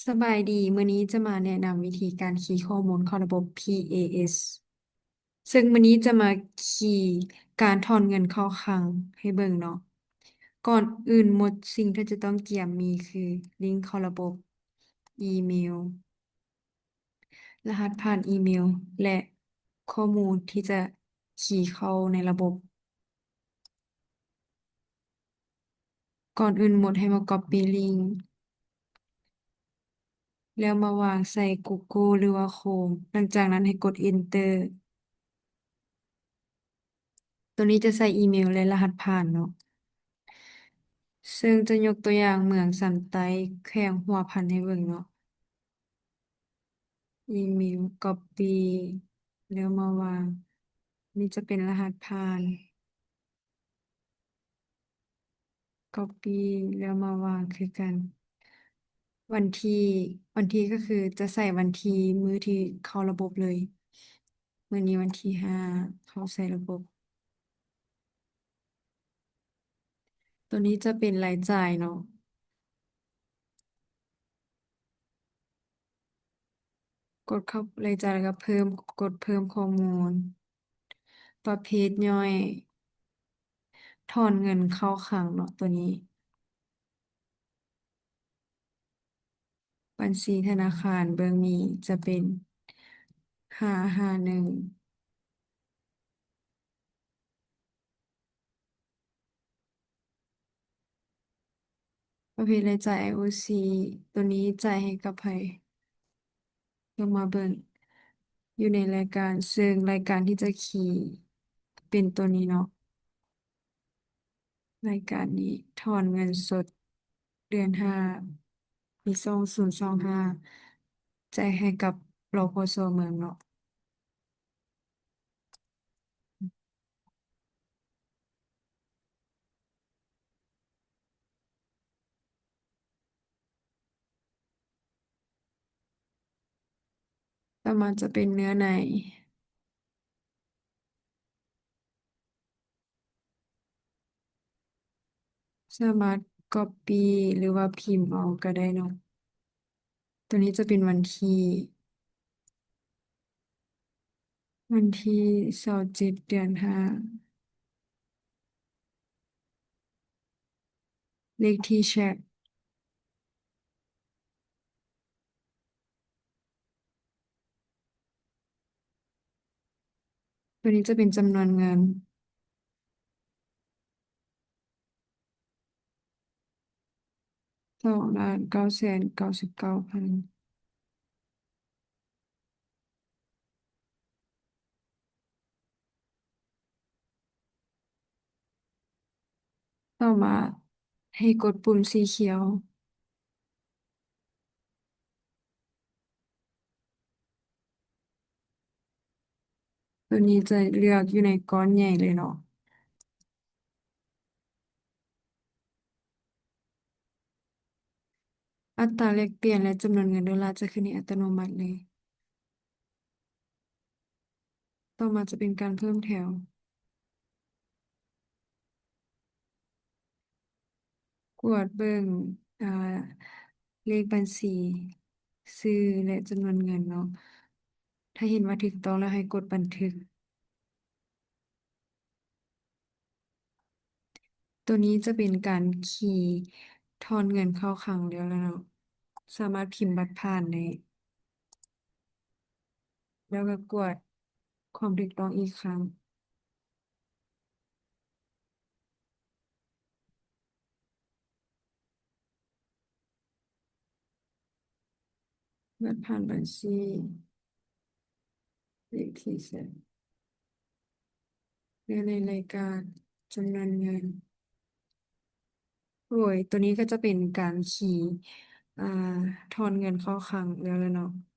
ສະບາຍດີ, ມື້ນີ້ຈະມາແນະນຳວິທີການຄີຂໍ້ມູນເຂົ້າລະບົບ ພີເອເອສ ເຊິ່ງມື້ນີ້ຈະມາຄີການຖອນເງິນເຂົ້າຄັງໃຫ້ເບິ່ງເນາະ. ກ່ອນອື່ນໝົດ, ສິ່ງທີ່ຈະຕ້ອງກຽມມີຄື ລິ້ງເຂົ້າລະບົບ, ອີເມວ, ລະຫັດຜ່ານອີເມວ ແລະ ຂໍ້ມູນທີ່ຈະຄີເຂົ້າໃນລະບົບ. ກ່ອນອື່ນໝົດໃຫ້ມາກັອບປີ້ລິ້ງ ແລ້ວມາວາງໃສ່ກູໂກ ຫຼືວ່າໂຄຣມ. ຫຼັງຈາກນັ້ນໃຫ້ກົດເອັນເຕີ. ໂຕນີ້ຈະໃສ່ອີເມວ ແລະ ລະຫັດຜ່ານເນາະ. ເຊິ່ງຈະຍົກຕົວຢ່າງເມືອງສັນໃຕ້ ແຂວງຫົວພັນໃຫ້ເບິ່ງເນາະ. ອີເມວ ກັອບປີ້ ແລ້ວມາວາງ. ນີ້ຈະເປັນລະຫັດຜ່ານ. ກັອບປີ້ ແລ້ວມາວາງຄືກັນ. ວັນທີ ວັນທີກໍຄືຈະໃສ່ວັນທີມື້ທີ່ເຂົ້າລະບົບເລີຍ. ມື້ນີ້ວັນທີຫ້າ ເຂົ້າໃສ່ລະບົບ. ໂຕນີ້ຈະເປັນລາຍຈ່າຍເນາະ. ກົດເຂົ້າລາຍຈ່າຍ ແລ້ວກໍເພີ່ມ, ກົດເພີ່ມຂໍ້ມູນ. ປະເພດຍ່ອຍ ຖອນເງິນເຂົ້າຄັງເນາະ ໂຕນີ້. ບັນຊີທະນາຄານເບື້ອງນີ້ຈະເປັນ ຫ້າຫ້າໜຶ່ງ. ປະເພດລາຍຈ່າຍ ໄອໂອຊີ ໂຕນີ້ຈ່າຍໃຫ້ກັບໃຜ? ເຂົ້າມາເບິ່ງຢູ່ໃນລາຍການ, ເຊິ່ງລາຍການທີ່ຈະຄີເປັນໂຕນີ້ເນາະ. ລາຍການນີ້ ຖອນເງິນສົດເດືອນຫ້າ ປີສອງພັນຊາວຫ້າ ຈ່າຍໃຫ້ກັບ ລພສ ເມືອງເນາະ. ຕໍ່ມາຈະເປັນເນື້ອໃນ. ສາມາດກັອບປີ້ ຫຼືວ່າພິມເອົາກໍໄດ້ເນາະ. ໂຕນີ້ຈະເປັນວັນທີ ວັນທີຊາວເຈັດ ເດືອນຫ້າ ເລກທີແຊັກ. ໂຕນີ້ຈະເປັນຈຳນວນເງິນ ສອງລ້ານເກົ້າແສນເກົ້າສິບເກົ້າພັນ. ຕໍ່ມາໃຫ້ກົດປຸ່ມສີຂຽວ. ໂຕນີ້ຈະເລືອກຢູ່ໃນກ້ອນໃຫຍ່ເລີຍເນາະ. ອັດຕາແລກປ່ຽນ ແລະ ຈຳນວນເງິນໂດລາຈະຂຶ້ນໃຫ້ອັດຕະໂນມັດເລີຍ. ຕໍ່ມາຈະເປັນການເພີ່ມແຖວ. ກວດເບິ່ງ ອາ ເລກບັນຊີ, ຊື່ ແລະ ຈຳນວນເງິນເນາະ. ຖ້າເຫັນວ່າຖືກຕ້ອງແລ້ວໃຫ້ກົດບັນທຶກ. ໂຕນີ້ຈະເປັນການຄີຖອນເງິນເຂົ້າຄັງແລ້ວລະເນາະ. ສາມາດພິມບັດຜ່ານໄດ້ ແລ້ວກໍກວດຄວາມຖືກຕ້ອງອີກຄັ້ງ. ບັດຜ່ານບັນຊີ ເລກທີແຊັກ ແລະ ໃນລາຍການຈຳນວນເງິນ. ໂດຍ ໂຕນີ້ກໍຈະເປັນການຄີ ອາ ຖອນເງິນເຂົ້າຄັງແລ້ວລະເນາະ.